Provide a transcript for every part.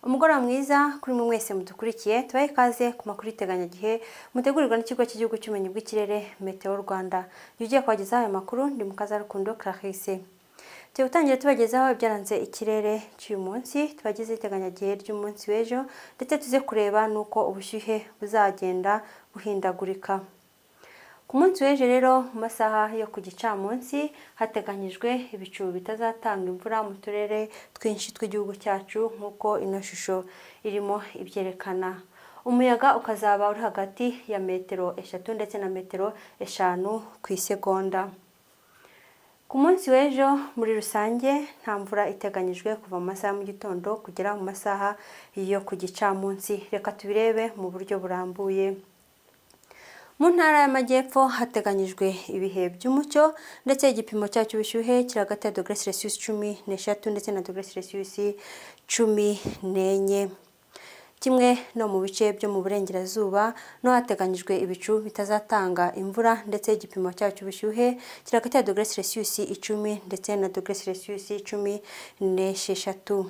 Umugoroba mwiza kuri mwe mwese mudukurikiye. Tubahe ikaze ku makuru y'iteganyagihe mutegurirwa n'Ikigo cy'Igihugu cy'Ubumenyi bw'Ikirere, Meteo Rwanda. Njye ugiye kubagezaho aya makuru ndi Mukazarukundo Clarisse. Tugiye gutangira tubagezaho ibyaranze ikirere cy'uyu munsi, tubagezeho iteganyagihe ry'umunsi w'ejo, ndetse tuze kureba n'uko ubushyuhe buzagenda buhindagurika. Ku munsi w'ejo rero, mu masaha yo ku gicamunsi, hateganyijwe ibicu bitazatanga imvura mu turere twinshi tw'igihugu cyacu, nk'uko ino shusho irimo ibyerekana. Umuyaga ukazaba uri hagati ya metero 3 ndetse na metero 5 ku isegonda. Ku munsi w'ejo muri rusange nta mvura iteganyijwe kuva mu masaha ya mu gitondo kugera mu masaha yo ku gicamunsi. Reka tubirebe mu buryo burambuye. Mu Ntara y'Amajyepfo hateganyijwe ibihe by'umucyo, ndetse igipimo cyayo cy'ubushyuhe kiri hagati ya dogere Celsius 13 ndetse na dogere Celsius 14. Kimwe no mu bice byo mu burengerazuba no hateganyijwe ibicu bitazatanga imvura, ndetse igipimo cyayo cy'ubushyuhe kiri hagati ya dogere Celsius 10 ndetse na dogere Celsius 16.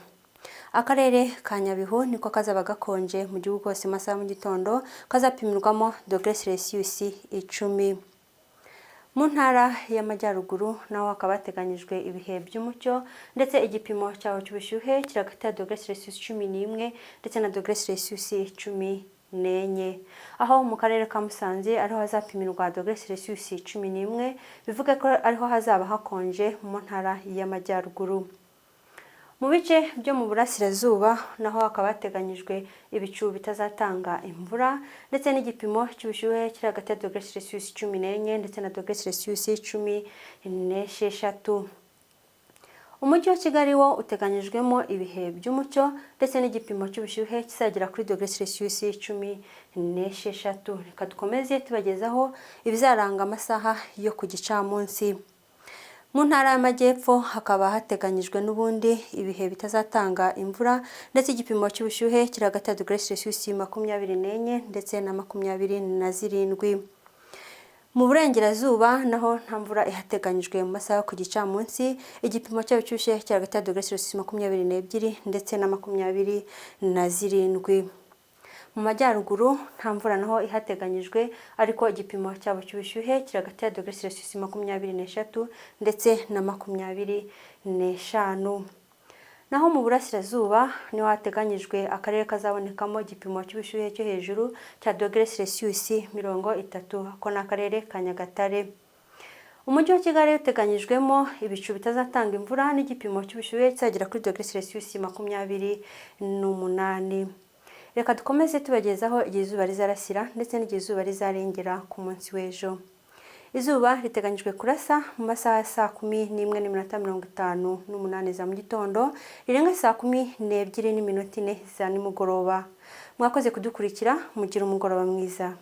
Akarere ka Nyabihu niko kazaba gakonje mu gihugu hose mu masaha ya mu gitondo, kazapimirwamo dogere Celsius 10. Mu Ntara y'Amajyaruguru naho hakaba hateganyijwe ibihe by'umucyo, ndetse igipimo cyaho cy'ubushyuhe kiri hagati ya dogere Celsius 11 ndetse na dogere Celsius 14, aho mu karere ka Musanze ariho hazapimirwa dogere Celsius 11, bivuga ko ariho hazaba hakonje mu Ntara y'Amajyaruguru. Mu bice byo mu burasirazuba naho hakaba hateganyijwe ibicu bitazatanga imvura, ndetse n'igipimo cy'ubushyuhe kiri hagati ya dogere Celsius 14 ndetse na dogere Celsius 16. Umujyi wa Kigali wo uteganyijwemo ibihe by'umucyo, ndetse n'igipimo cy'ubushyuhe kizagera kuri dogere Celsius 16. Reka dukomeze tubagezaho ibizaranga amasaha yo ku gicamunsi. Mu Ntara y'Amajyepfo hakaba hateganyijwe n'ubundi ibihe bitazatanga imvura, ndetse igipimo cy'ubushyuhe kiri hagati ya dogere Celsius 24 ndetse na 27. Mu burengerazuba naho nta mvura ihateganyijwe mu masaha yo ku gicamunsi, igipimo cyayo cy'ubushyuhe kiri hagati ya dogere Celsius 22 ndetse na 27. Mu majyaruguru nta mvura naho ihateganyijwe, ariko igipimo cyabo cy'ubushyuhe kiri hagati ya dogere Celsius 23 ndetse na 25. Naho mu burasirazuba niho hateganyijwe akarere kazabonekamo igipimo cy'ubushyuhe cyo hejuru cya dogere Celsius 30, ako ni akarere ka Nyagatare. Umujyi wa Kigali uteganyijwemo ibicu bitazatanga imvura n'igipimo cy'ubushyuhe kizagera kuri dogere Celsius 28. Reka dukomeze tubagezaho igihe izuba rizarasira ndetse n'igihe izuba rizarengera ku munsi w'ejo. Izuba riteganyijwe kurasa mu masaha ya saa 11:58 za mu gitondo, rirenga saa 12:04 za nimugoroba. Mwakoze kudukurikira, mugire umugoroba mwiza.